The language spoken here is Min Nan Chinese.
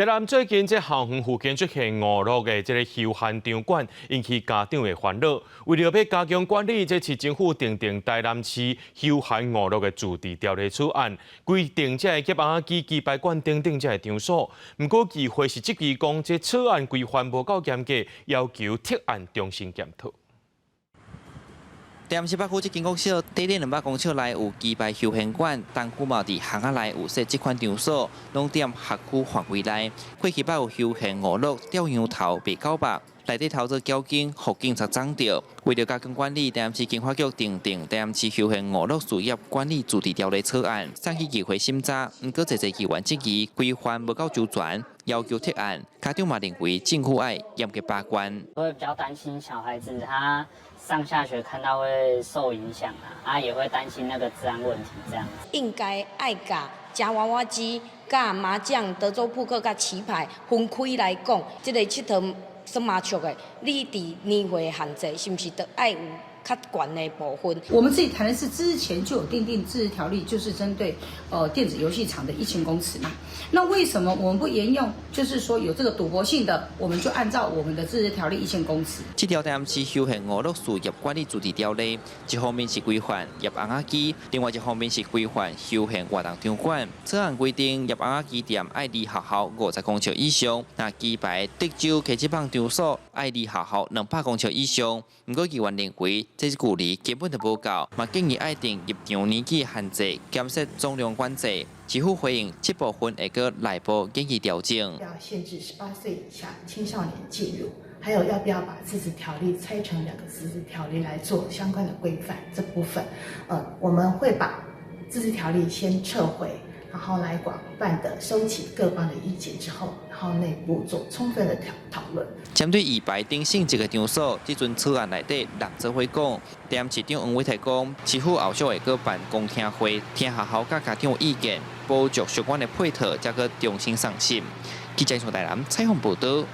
台南最近這校園附近出現娛樂的這个休閒場館，引起家長的煩惱。為著欲加強管理，這市政府訂定台南市休閒娛樂的自治條例草案，規定這个夾仔機、棋牌館等等這个場所。毋過議會是質疑講，這草案規範無夠嚴格，要求提案重新檢討。台南市北區這間國小，短短200公尺內有棋牌休閒館，東區嘛佇巷仔內有設這款場所，攏佇學區範圍內。過去捌有休閒娛樂吊羊頭賣狗肉，內底偷做繳金，予警察摠著。為著加強管理，台南市經發局訂定台南市休閒娛樂事業管理自治條例草案，送去議會審查。毋過，濟濟議員質疑規範無夠周全，要求撤案。家長嘛認為政府愛嚴格把關。會比較擔心小孩子他上下學看到會受影響啊，啊也會擔心那個治安問題這樣子。應該愛共夾娃娃機、佮麻將、德州撲克、佮棋牌分開來講，這個𨑨迌耍麻將的，你佇年歲限制是毋是都愛有較懸的部分？我們自己台南市之前就有訂定自治條例，就是針對電子遊戲場的1000公尺嘛。那為什麼我們不沿用？就是說有這個賭博性的，我們就按照我們的自治條例一千公尺。這條台南市休閒娛樂事業管理自治條例，一方面是規範夾甕仔機，另外一方面是規範休閒活動場館。草案規定，夾甕仔機店愛離學校50公尺以上，若棋牌、德州、溪子棒場所愛離學校200公尺以上。毋過議員認為，這距離根本就無夠，嘛建議愛定入場年紀限制，減設總量管制。市府回應，這部分會閣內部建議調整。要限制18歲以下青少年進入，還有要不要把自治條例拆成兩個自治條例來做相關的規範？這部分，我們會把自治條例先撤回，然後來廣泛的收集各方的意見之後，然後內部做充分的討論。針對棋牌等性質的場所，這陣草案內底藍做伙講，台南市長黃偉哲講，市府後續會閣辦公聽會，聽學校佮家長意見，補足相關的配套，才閣重新送審。記者從台南採訪報導。